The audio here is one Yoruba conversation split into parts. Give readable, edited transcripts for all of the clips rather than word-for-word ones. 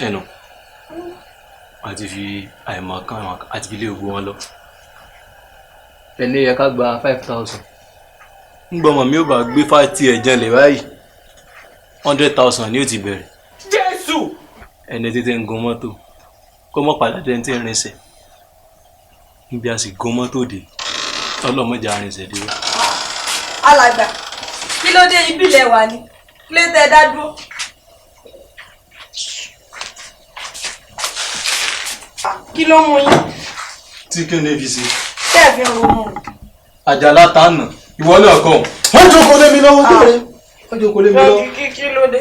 Ẹnu àti fi àìmọ̀kan àti fi lé gbogbo wọn lọ. Ẹni yẹ ká gba 5,000, ńgbọ́n mọ̀ mi ò bá gbé fáìtì ẹ̀ jẹ́lẹ̀ báyìí, 100,000 ni ó ti bẹ̀rẹ̀. Jésù. Ẹni títí ń gun mọ́tò kó mọ́ padà dé tí ń rinṣẹ̀ níbi a sì gun mọ́tò dé, ọlọ́mọdé arinṣẹ̀ dé. Alàgbà, kí ló dé? Ibi ilẹ̀ wà ní kí ló tẹ dá dúró? Kí ló mú yín? Tí kí ni fi ṣe? Tẹ́ ẹ̀ fi ń ronú. Àjàlá tànà ìwọ náà kọ. Wọ́n jókòó lé mi lọ́wọ́ tó rẹ̀, wọ́n jókòó lé mi lọ́wọ́. Kí ló dé?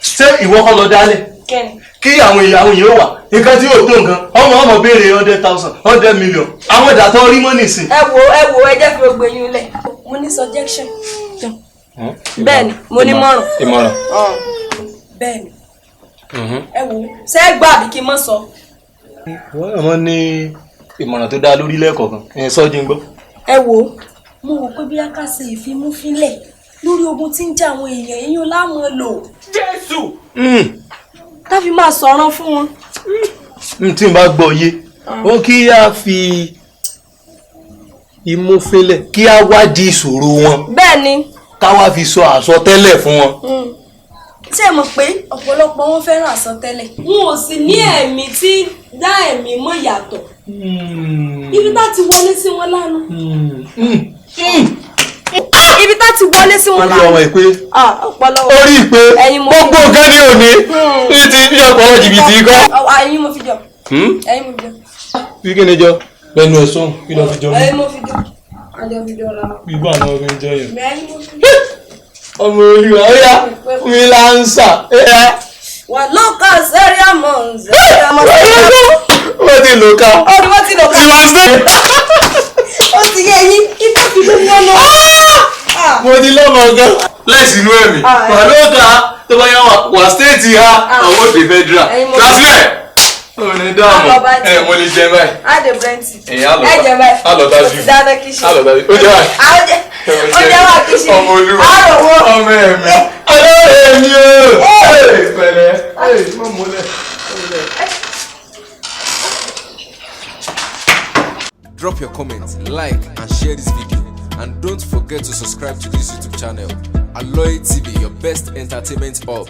Ṣé ìwọ kọ́ lọ dálẹ̀? Kẹ́ni. Kí àwọn èèyàn wà nǹkan tí yóò tó nǹkan, ọmọ béèrè 100,000, 100 million, àwọn ìdá tó rí mọ́ nìsín. Ẹ wo, ẹ wo, ẹ jẹ́ fi gbogbo eyín lẹ̀. Mo ní suggestion. Bẹ́ẹ̀ni, mo ní mọ̀ràn. Ìmọ̀ràn. Bẹ́ẹ̀ni. Ẹ wo, ṣé ẹ gbọ́ àbí kí n mọ̀ sọ? Wọ́n ní ìmọ̀ràn tó dáa lórí lẹ́ẹ̀kọ̀ọ̀kan ẹ̀ sọ́jú ń gbọ́. Ẹ wo, mo rò pé bí a ká ṣe ìfimúfínlẹ̀ lórí ogun tí ń jà àwọn èèyàn, eyín láàmú lò. Jésù. Tá fi máa sọ̀rọ̀ fún wọn. N tí n bá gbọ́ yé ó, kí a fi imú fínlẹ̀, kí a wádìí ìṣòro wọn. Bẹ́ẹ̀ni. Ká wá fi sọ àsọtẹ́lẹ̀ fún wọn. Ṣé ẹ mọ̀ pé ọ̀pọ̀lọpọ̀ wọn fẹ́ràn àsọtẹ́lẹ̀? Wọn ò sì ní ẹ̀mí tí dá ẹ̀mí mọ̀ yàtọ̀. Ibi tá ti wọlé sí wọn lánàá. Ibi tá ti wọlé sí wọn Orí lánàá. ọmọ ìpè. Ọpọlọ. Orí ìpè. Ẹ̀yin mo Gbogbo nǹkan ní òní ní ti ní ọpọlọ jìbìtì kọ́. Ẹ̀yin mo fi jọ. Ẹ̀yin mo fi jọ. Bí kí ni jọ lẹ́nu ẹ̀sán, kí ló fi jọ mí? Ẹ̀yin mo fi jọ. Àjọ fi jọ ra. Gbígbà náà fi ń jọ yẹn. Ẹ̀yin mo fi jọ. Ọmọ olúwa, ó yá, fún mi láǹsà. Wà lóka sẹ́rí àmọ́ sẹ́rí àmọ́. Wọ́n ti lò ká. Ọdún wọ́n ti lò ká. Tí wọ́n ṣe. Ó ti yé yín, ibà fi ló ń lọ. Mo ti lọ́mọ gan. Láìsí inú ẹ̀mí. Wà ló ká tó bá yá wà stéètì ha, àwọn òde federal. Ẹ̀yin mo- Transfer. Ó ní dáàmú. Ẹ mo lè jẹ báyìí. Á dé Brenti. Ẹ̀yin á lọ Ẹ jẹ báyìí. á lọ dájú. Mo ti dáná kíṣì. Á lọ dájú. Ó jẹ báyìí. Á jẹ, ó jẹ wà kíṣì. Ọmọ olúwa. Á rò wó. Ọmọ ẹ̀mí. Ọlọ́run ẹ̀mí o. Ẹ pẹ̀lẹ́. Ẹ mọ̀ múlẹ̀. Drop your comments, like and share this video, and don't forget to subscribe to this YouTube channel, Aloy TV, your best entertainment hub.